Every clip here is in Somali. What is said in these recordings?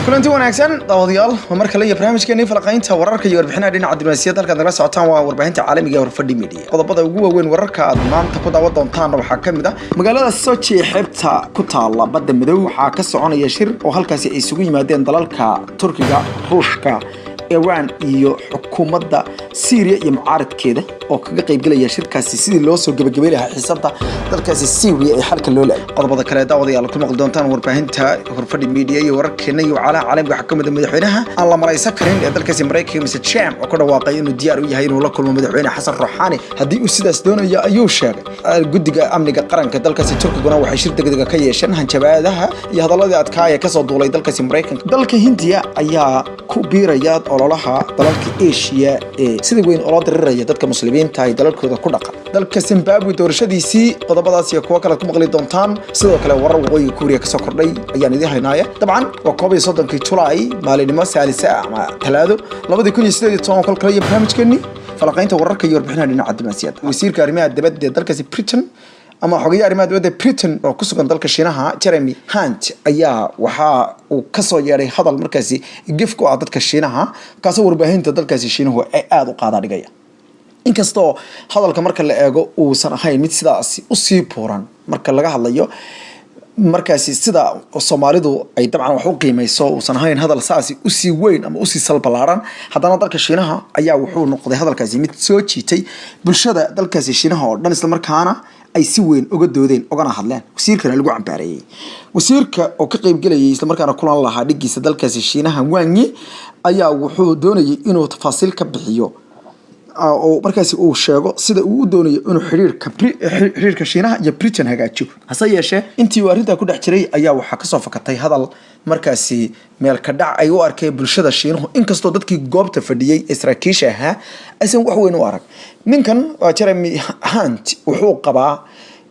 Kulanti wanaagsan, daawadayaal. Waa mar kale iyo barnaamijkeenii falaqaynta wararka iyo warbixinaha dhinaca diblomaasiyadda. Halkaad nagala socotaan waa warbaahinta caalamiga ee Horfadhi Media. Qodobada ugu waaweyn wararka aad maanta ku daawan doontaanna waxaa ka mid ah magaalada Sochi ee xeebta ku taala Badda Madow waxaa ka soconaya shir oo halkaasi ay isugu yimaadeen dalalka Turkiga, Ruushka, Iran iyo xukuumadda Syria iyo mucaaradkeeda oo kaga qaybgelaya shirkaasi sidii loo soo gebagabey lahaa xiisada dalkaasi Syria ee xalka loo laayay. Qodobada kale, daawadayaal, ku maqli doontaan warbaahinta Horfadhi Media iyo wararkeena iyo wacalaha caalamka waxaa ka mid ah madaxweynaha aan la malaysan karin ee dalkaasi Maraykanka, Mr Trump, oo ku dhawaaqay inuu diyaar u yahay inuu la kulmo madaxweyne Xasan Ruuxaani haddii uu sidaas doonayo, ayuu sheegay. Guddiga amniga qaranka dalkaasi Turkiguna waxay shir degdega ka yeesheen hanjabaadaha iyo hadaladii adkaa ee kasoo duulay dalkaasi Maraykanka. Dalka Hindiya ayaa ku biiraya ololaha dalalka Asia ee sida weyn ula diriraya dadka Muslimiinta ay dalalkooda ku dhaqan. Dalka Zimbabwe doorashadiisii, qodobadaas iyo kuwo kale ku maqli doontaan. Sidoo kale warar Waqooyiga Kuuriya kasoo kordhay ayaan idiin haynaaya. Dabcan waa 31-kii Julaay, maalinimo Saalise ah ama Talaado, 2018. Kol kale iyo barnaamijkeenii falaqaynta wararka iyo warbixinaha dhinaca diblomaasiyadda. Wasiirka arrimaha dibadda ee dalkaasi Britain ama xogayaha arrimaha dibadda Britain oo ku sugan dalka Shiinaha, Jeremy Hunt, ayaa waxa uu kasoo yeedhay hadal markaasi gef ku ah dadka Shiinaha, kaasoo warbaahinta dalkaasi Shiinuhu ay aada u qaadaa dhigaya. Inkastoo hadalka marka la eego uusan ahayn mid sidaasi usii buuran marka laga hadlayo markaasi sida Soomaalidu ay dabcan wax u qiimeyso, uusan ahayn hadal saasi usii weyn ama usii salbalaaran, haddana dalka Shiinaha ayaa wuxuu noqday hadalkaasi mid soo jiitay bulshada dalkaasi Shiinaha oo dhan, islamarkaana ay si weyn uga doodeen ugana hadleen, wasiirkana lagu cambaareeyey. Wasiirka oo ka qaybgelayay islamarkaana kulan lahaa dhigiisa dalkaasi Shiinaha, Wang Yi, ayaa wuxuu doonayay inuu tafaasiil ka bixiyo oo markaasi uu sheego sida uu u doonayo inuu xiriirka Shiinaha iyo Britain hagaajiyo. Hase yeeshee, intii uu arrintaa ku dhex jiray ayaa waxaa kasoo fakatay hadal markaasi meel ka dhac ay u arkeen bulshada Shiinuhu, inkastoo dadkii goobta fadhiyey ee saraakiisha ahaa aysan wax weyn u arag. Ninkan waa Jeremy Hunt, wuxuu qabaa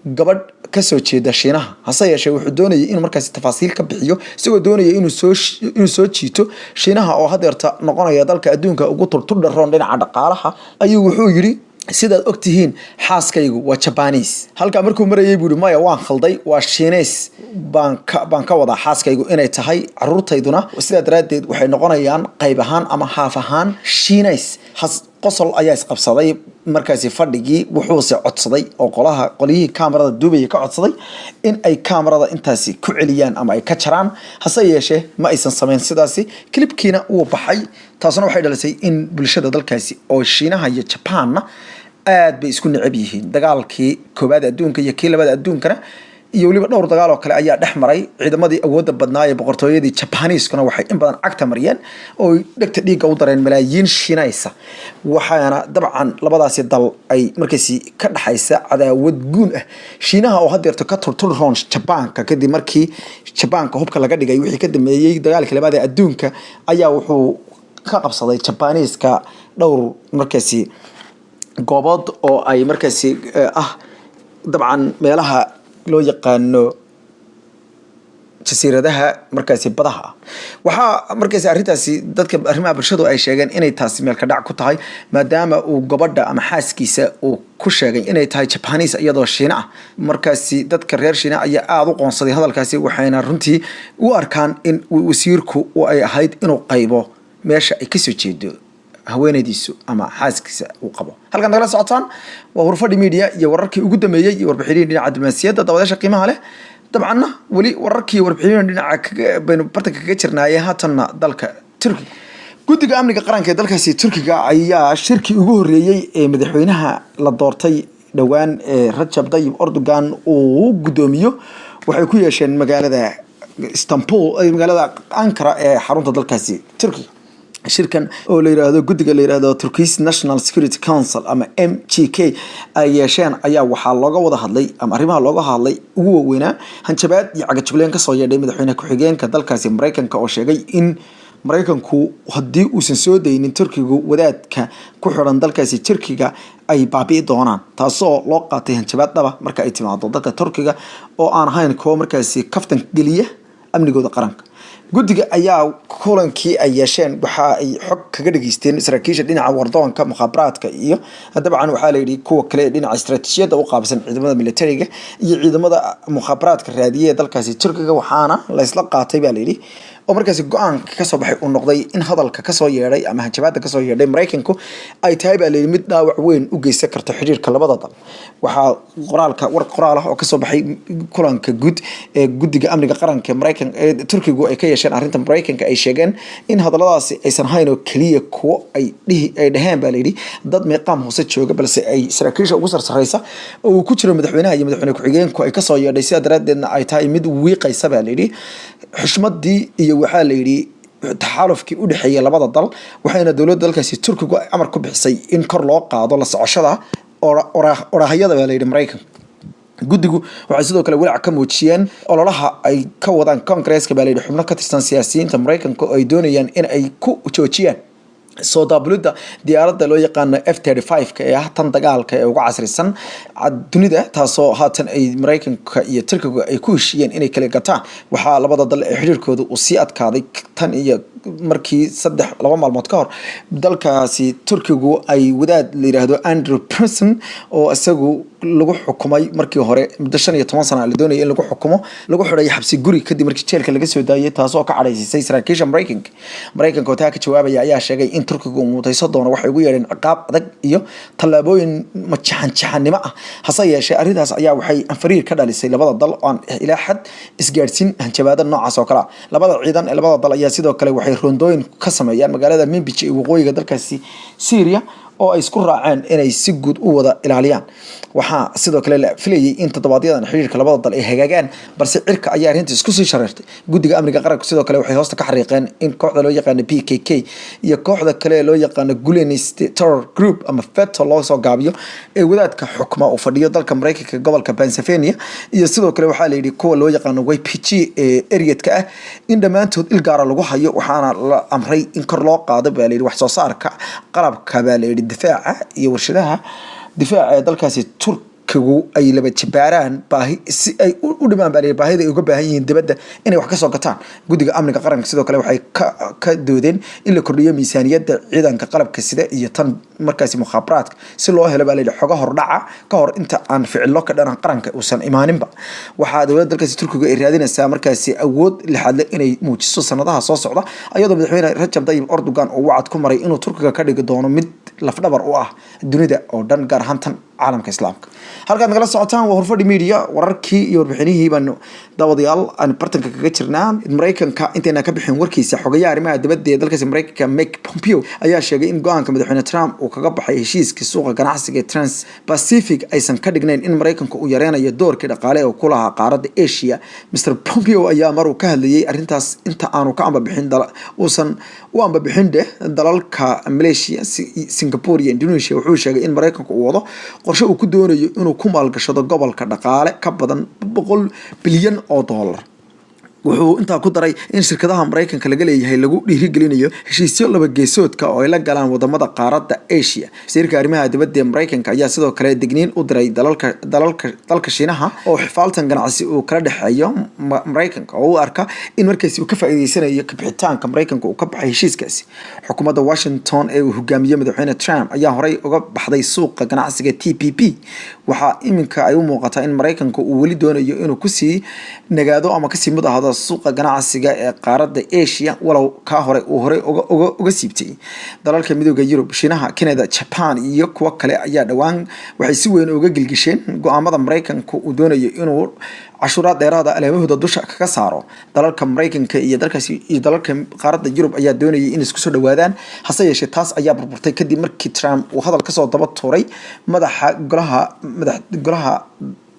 gabadh kasoo jeeda Shiinaha. Hase yeeshee, wuxuu doonayay inuu markaasi tafaasiil ka bixiyo, isagoo doonaya inuu soo jiito Shiinaha oo hadeerta noqonaya dalka adduunka ugu turturdharoon dhinaca dhaqaalaha, ayuu wuxuu yidhi: "Sidaad ogtihiin, xaaskaygu waa Japanese." Halkaa markuu marayay buu yihi: "Maya, waan khalday, waa Shiineys baan ka wadaa xaaskaygu inay tahay, caruurtayduna sidaa daraaddeed waxay noqonayaan qayb ahaan ama haaf ahaan Shiineys." Has qosol ayaa isqabsaday markaasi fadhigii. Wuxuuse codsaday oo qolaha qolyihii kaamarada duubaya ka codsaday in ay kaamarada intaasi ku celiyaan ama ay ka jaraan. Hase yeeshee, ma aysan samayn sidaasi, clipkiina wuu baxay. Taasna waxay dhalisay in bulshada dalkaasi oo Shiinaha iyo Jabaanna aad bay isku necab yihiin. Dagaalkii koowaad adduunka iyo kii labaad adduunkana iyo weliba dhowr dagaal oo kale ayaa dhex maray. Ciidamadii awoodda badnaa ee boqortooyadii Jabaniiskuna waxay in badan cagta mariyeen oo dhegta dhiigga u dareen malaayiin Shiinaysa, waxaana dabcan labadaasi dal ay markaasi ka dhexaysa cadaawad guun ah. Shiinaha oo hadeerto ka turturroon Jabaanka kadib markii Jabaanka hubka laga dhigay wixii ka dambeeyey dagaalkii labaad ee adduunka, ayaa wuxuu ka qabsaday Jabaniiska dhowr markaasi goobood oo ay markaasi ah dabcan meelaha loo yaqaano jasiiradaha markaasi badaha ah. Waxaa markaasi arrintaasi dadka arrimaha bulshadu ay sheegeen inay taasi meel ka dhac ku tahay, maadaama uu gabadha ama xaaskiisa uu ku sheegay inay tahay Japanese iyadoo Shiina ah. Markaasi dadka reer Shiina ayaa aada u qoonsaday hadalkaasi, waxayna runtii u arkaan in wasiirku ay ahayd inuu qaybo meesha ay kasoo jeedo haweenaydiisu ama xaaskiisa uu qabo. Halkan nagala socotaan waa Hurfadhi Media iyo wararkii ugu dambeeyey iyo warbixinihii dhinaca diblomaasiyadda. Daawadayaasha qiimaha leh, dabcanna weli wararkii warbixinihii dhinaca baynu bartanka kaga jirnaaye. Haatanna dalka Turkiga, guddiga amniga qaranka ee dalkaasi Turkiga ayaa shirkii ugu horreeyey ee madaxweynaha la doortay dhowaan ee Rajab Tayyip Erdogan uu guddoomiyo waxay ku yeesheen magaalada Istanbul, magaalada Ankara ee xarunta dalkaasi Turkiga. Shirkan oo la yiraahdo guddiga la yiraahdo Turkish National Security Council ama MGK ay yeesheen ayaa waxaa looga wada hadlay ama arrimaha looga hadlay ugu waaweynaa hanjabaad iyo cagajugleen kasoo yeedhay madaxweyne ku-xigeenka dalkaasi Mareykanka oo sheegay in Mareykanku haddii uusan soo daynin Turkigu wadaadka ku xiran dalkaasi Turkiga ay baabi'i doonaan, taasoo loo qaatay hanjabaad dhaba marka ay timaado dalka Turkiga oo aan ahayn kuwo markaasi kaftan geliya amnigooda qaranka. Guddiga ayaa kulankii ay yeesheen waxa ay xog kaga dhageysteen saraakiisha dhinaca wardoonka, mukhaabaraadka iyo dabcan waxaa la yidhi kuwa kale ee dhinaca istaraatiijiyadda u qaabilsan ciidamada militariga iyo ciidamada mukhaabaraadka raadiye ee dalkaasi Turkiga. Waxaana la isla qaatay, baa la yidhi, oo markaasi go-aanka kasoo baxay uu noqday in hadalka kasoo yeedhay ama hanjabaada kasoo yeedhay Maraykanku ay tahay, baa layidhi, mid dhaawac weyn u geysan karta xiriirka labada dal. Waxaa qoraalka, war qoraal ah oo kasoo baxay kulanka guud ee Guddiga Amniga Qaranka ee Maraykan ee Turkigu ay ka yeesheen arrinta Maraykanka, ay sheegeen in hadalladaasi aysan hayn oo keliya kuwo ay dhihi ay dhaheen, baa layidhi, dad meeqaam hoose jooga, balse ay saraakiisha ugu sarsareysa oo uu ku jiro madaxweynaha iyo madaxweyne ku-xigeenku ay kasoo yeedhay, sidaa daraaddeedna ay tahay mid wiiqaysa, baa layidhi, xushmadii iyo, waxaa layidhi, taxaalufkii u dhexeeyay labada dal. Waxayna dowladda dalkaasi Turkigu ay amar ku bixisay in kor loo qaado la socoshada oraahyada, baa layidhi, Maraykanka. Guddigu waxay sidoo kale walaac ka muujiyeen ololaha ay ka wadaan Congresska, baa layidhi, xubno ka tirsan siyaasiyiinta Maraykanka oo ay doonayaan in ay ku joojiyaan soo daabulidda diyaaradda loo yaqaano F-35 ka ee ah tan dagaalka ee ugu casrisan dunida, taasoo haatan ay Maraykanka iyo Turkigu ay ku heshiiyeen inay kala gataan. Waxaa labada dal ee xiriirkooda uu sii adkaaday tan iyo markii 2 maalmood ka hor dalkaasi Turkigu ay wadaad la yiraahdo Andrew Brunson, oo isagu lagu xukumay markii hore muddo 15 sana la doonayay in lagu xukumo, lagu xidhay xabsi guri kadib markii jeelka laga soo daayay, taasoo ka cadhaysiisay saraakiisha Maraykanka. Maraykanka oo taa ka jawaabaya ayaa sheegay in Turkigu uu mutayso doono waxay ugu yeedheen ciqaab adag iyo tallaabooyin majaxanjaxanimo ah. Hase yeeshee, arrintaas ayaa waxay anfariir ka dhalisay labada dal oo aan ilaa xad isgaadhsiin hanjabaada noocaas oo kale ah. Labada ciidan ee labada dal ayaa sidoo kale waxay rondooyin ka sameeyaan magaalada Minbij ee waqooyiga dalkaasi Syria, oo ay isku raaceen inay si guud u wada ilaaliyaan. Waxaa sidoo kale la filayay in toddobaadyadan xiriirka labada dal ay hagaagaan, balse cirka ayaa arrinta isku sii shareertay. Guddiga Amniga Qaranku sidoo kale waxay hoosta ka xariiqeen in kooxda loo yaqaano PKK iyo kooxda kale loo yaqaano Gulenist Terror Group ama FETO loo soo gaabiyo ee wadaadka xukma uu fadhiyo dalka Maraykanka, gobolka Pennsylvania, iyo sidoo kale, waxaa la yidhi, kuwa loo yaqaano YPG ee eryadka ah, in dhammaantood il gaara lagu hayo. Waxaana la amray in kor loo qaado, baa la yidhi, wax soo saarka qalabka, baa la yidhi, difaaca iyo warshadaha difaaca ee dalkaasi Turkigu ay laba jabaaraan baahi si ay u dhimaan, baa la yidhi, baahida ay uga baahan yihiin dibadda inay wax kasoo gataan. Guddiga Amniga Qaranka sidoo kale waxay ka doodeen in la kordhiyo miisaaniyadda ciidanka qalabka sida iyo tan markaasi mukhaabaraadka, si loo helo, baa la yidhi, xogo hordhaca ka hor inta aan ficilo ka dhanan qaranka uusan imaaninba. Waxaa dowladda dalkaasi Turkiga ay raadinaysaa markaasi awood lixaadle inay muujiso sanadaha soo socda, iyadoo madaxweyne Rajab Tayyip Erdogan uu wacad ku maray inuu Turkiga ka dhigi doono mid lafdhabar u ah dunida oo dhan, gaar ahaan tan caalamka Islaamka. Halkaad nagala socotaan waa Horfadhi Media. Wararkii iyo warbixinihii baanu, daawadayaal, aan bartanka kaga jirnaa. Maraykanka intayna ka bixin warkiisa, xogayaha arrimaha dibadda ee dalkaasi Maraykanka Mike Pompeo ayaa sheegay in go-aanka madaxweyne Trump uu kaga baxay heshiiska suuqa ganacsiga ee Trans Pacific aysan ka dhignayn in Maraykanka uu yareynayo doorkii dhaqaale ee ku lahaa qaaradda Asia. Mr Pompeo ayaa mar uu ka hadlayay arrintaas inta aanu ka ambabixin, uusan u ambabixin dheh, dalalka Malaysia, Singapore iyo Indonesia, wuxuu sheegay in Maraykanku uu wado qorshe uu ku doonayo inuu ku maalgashado gobolka dhaqaale ka badan $100 bilyan. Wuxuu intaa ku daray in shirkadaha Maraykanka laga leeyahay lagu dhiirigelinayo heshiisyo laba geesoodka oo ay la galaan wadamada qaaradda Asia. Wasiirka arrimaha dibadda ee Maraykanka ayaa sidoo kale digniin u diray dalalka dalka Shiinaha oo xifaaltan ganacsi uu kala dhexeeyo Maraykanka, oo u arka in markaasi uu ka faa'iideysanayo kabixitaanka Maraykanka uu ka baxay heshiiskaasi. Xukuumadda Washington ee uu hogaamiye madaxweyne Trump ayaa horey uga baxday suuqa ganacsiga TPP. Waxaa iminka ay u muuqataa in Maraykanka uu weli doonayo inuu kusii nagaado ama kasii mid ahdo suuqa ganacsiga ee qaaradda Asia, walow kaa hore uu horey uga siibtay. Dalalka Midooda Yurub, Shiinaha, Canada, Japan iyo kuwo kale ayaa dhowaan waxay si weyn uga gilgisheen go-aamada Maraykanka uu doonayo inuu cashuuraad dheeraada aleemahooda dusha kaga saaro dalalka Maraykanka iyo dalkaasi. Iyo dalalka qaaradda Yurub ayaa doonayay in isku soo dhawaadaan, hase yeeshee taas ayaa burburtay kadib markii Trump uu hadal kasoo daba tuuray madaxa golaha madax golaha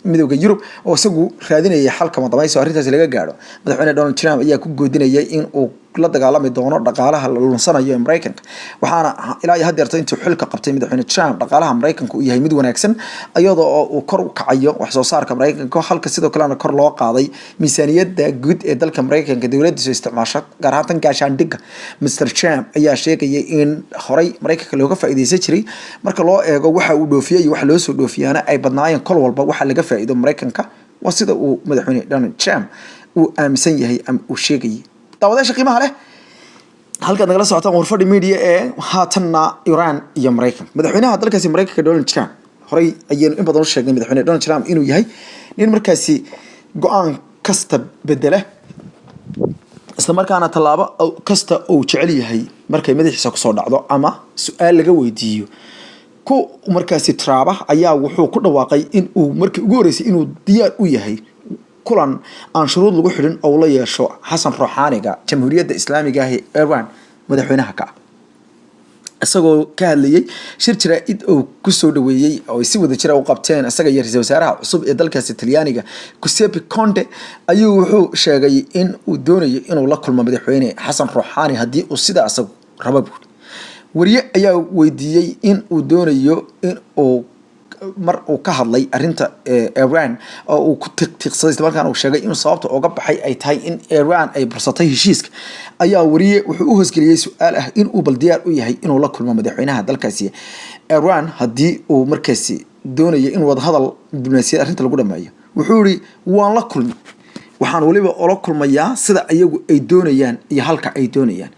Midooda Yurub, oo isagu raadinayay xalka madamayso arrintaasi laga gaadho. Madaxweyne Donald Trump ayaa ku goodinayay in uu la dagaalami doono dhaqaalaha la lunsanayo ee Maraykanka. Waxaana ilaa iyo haddeerta intuu xilka qabtay madaxweyne Trump dhaqaalaha Maraykanka uu yahay mid wanaagsan, iyadoo oo uu kor u kacayo wax soo saarka Maraykanka, halka sidoo kalena kor loo qaaday miisaaniyadda guud ee dalka Maraykanka dowladiisu isticmaasho, gaar ahaan tan gaashaandhigga. Mr Trump ayaa sheegayay in horey Maraykanka looga faa'iideysan jiray marka loo eego waxa uu dhoofiyey iyo waxa loo soo dhoofiyaana ay badnaayeen kol walba waxa laga faa'iido Maraykanka. Waa sida uu madaxweyne Donald Trump uu aaminsan yahay ama uu sheegayay. Daawadayaasha qiimaha leh, halkaad nagala socotaan Warfadhi Media. Ee haatanna Iran iyo Maraykanka. Madaxweynaha dalkaasi Maraykanka Donald Trump, horey ayaynu in badan u sheegnay madaxweyne Donald Trump inuu yahay nin markaasi go-aan kasta bedela, isla markaana Isla markaana tallaabo kasta uu jecel yahay markay madaxiisa kusoo dhacdo ama su-aal laga weydiiyo ku markaasi tiraaba, ayaa wuxuu ku dhawaaqay in uu markii ugu horreysay inuu diyaar u yahay kulan aan shuruud lagu xidhin oo ula yeesho Xasan Ruuxaaniga Jamhuuriyadda Islaamiga ah ee Iran madaxweynaha ka ah. Isagoo ka hadlayay shir jaraa-id oo kusoo dhaweeyey oo ay si wada jira u qabteen isaga iyo ra-iisul wasaaraha cusub ee dalkaasi Talyaaniga, Giuseppe Conte, ayuu wuxuu sheegay in uu doonayo inuu la kulmo madaxweyne Xasan Ruuxaani haddii uu sidaa isagu rabo buuri. Wariye ayaa weydiiyey in uu doonayo in uu mar uu ka hadlay arrinta Iran oo uu ku tiqtiiqsaday, isla markaana uu sheegay inuu sababta uga baxay ay tahay in Iran ay bursatay heshiiska, ayaa wariye wuxuu u hoosgeliyey su-aal ah in uu bal diyaar u yahay inuu la kulmo madaxweynaha dalkaasi Iran haddii uu markaasi doonayo in wadahadal diblomaasiyad arrinta lagu dhameeyo. Wuxuu yihi: "Waan la kulmi, waxaan weliba ula kulmayaa sida iyagu ay doonayaan iyo halka ay doonayaan.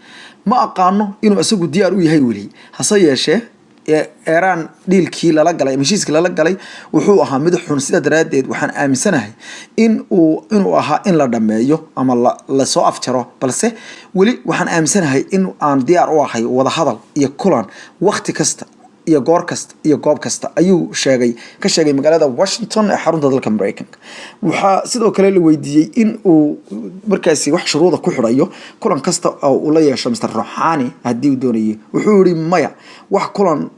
Ma aqaano inuu isagu diyaar u yahay weli, hase yeeshee Iran dealkii lala galay ama heshiiskii lala galay wuxuu ahaa mid xun. Sidaa daraaddeed waxaan aaminsanahay in uu inuu ahaa in la dhameeyo ama lasoo afjaro, balse weli waxaan aaminsanahay in aan diyaar u ahay wadahadal iyo kulan waqti kasta iyo goor kasta iyo goob kasta," ayuu sheegay, ka sheegay magaalada Washington ee xarunta dalka Mareykanka. Waxaa sidoo kale la weydiiyey in uu markaasi wax shuruuda ku xidhayo kulan kasta oo uu la yeesho Mr Ruuxaani haddii uu doonayo. Wuxuu yihi: "Maya, wax kulan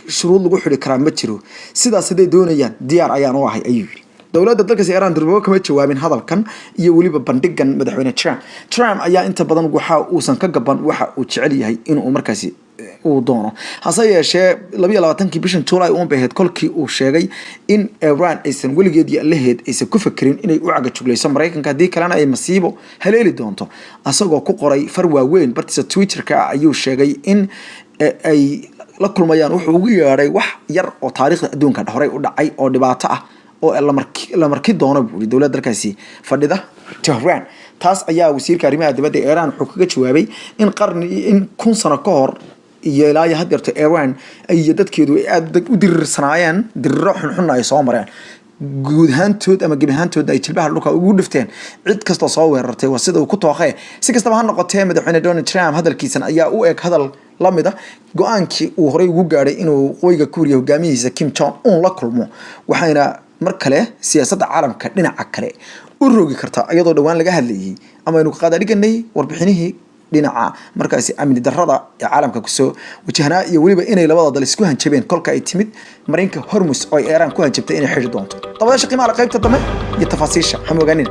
shuruud lagu xidhi karaa ma jiro. Sidaas hadday doonayaan diyaar ayaan u ahay," ayuu yidhi. Dowladda dalkaasi Iran durbo kama jawaabin hadalkan iyo weliba bandhigan madaxweyne Trump. Trump ayaa inta badan waxa uusan ka gaban waxa uu jecel yahay inuu markaasi uu doono. Hase yeeshee 22-kii bishan July uun bay ahayd kolkii uu sheegay in Iran aysan weligeed iyo allaheed aysan ku fakerin inay u cagajuglayso Maraykanka, haddii kalena ay masiibo haleeli doonto. Asagoo ku qoray far waaweyn bartiisa Twitterka ah ayuu sheegay in ay la kulmayaan wuxuu ugu yeedhay wax yar oo taariikhda adduunka horey u dhacay oo dhibaato ah oo la marki doono buuri dowladda dalkaasi fadhida Tehran. Taas ayaa wasiirka arrimaha dibadda ee Iran wuxuu kaga jawaabay in qarni, in 1000 sano ka hor iyo ilaa iyo haddeerto Iran iyo dadkeedu ay aada u diriirsanaayeen, diriro xunxunna ay soo mareen, guud ahaantood ama gebi ahaantoodna ay jilbaha dhulka ugu dhifteen cid kastoo soo weerartay. Waa sida uu ku tooqee. Si kastaba ha noqotee, madaxweyne Donald Trump hadalkiisan ayaa u eg hadal la mid ah go-aankii uu horey ugu gaadhay inuu Waqooyiga Kuuriya hogaamihiisa Kim Jong Un la kulmo, waxayna mar kale siyaasadda caalamka dhinaca kale u rogi kartaa, iyadoo dhowaan laga hadlayay ama aynu qaada dhiganay warbixinihii dhinaca markaasi amni darrada ee caalamka kusoo wajahnaa, iyo weliba inay labada dal isku hanjabeen kolka ay timid marinka Hormus oo ay Iiraan ku hanjabtay inay xidhi doonto. Dabadaasha qiimaha qaybta dambe iyo tafaasiisha ha moogaanin.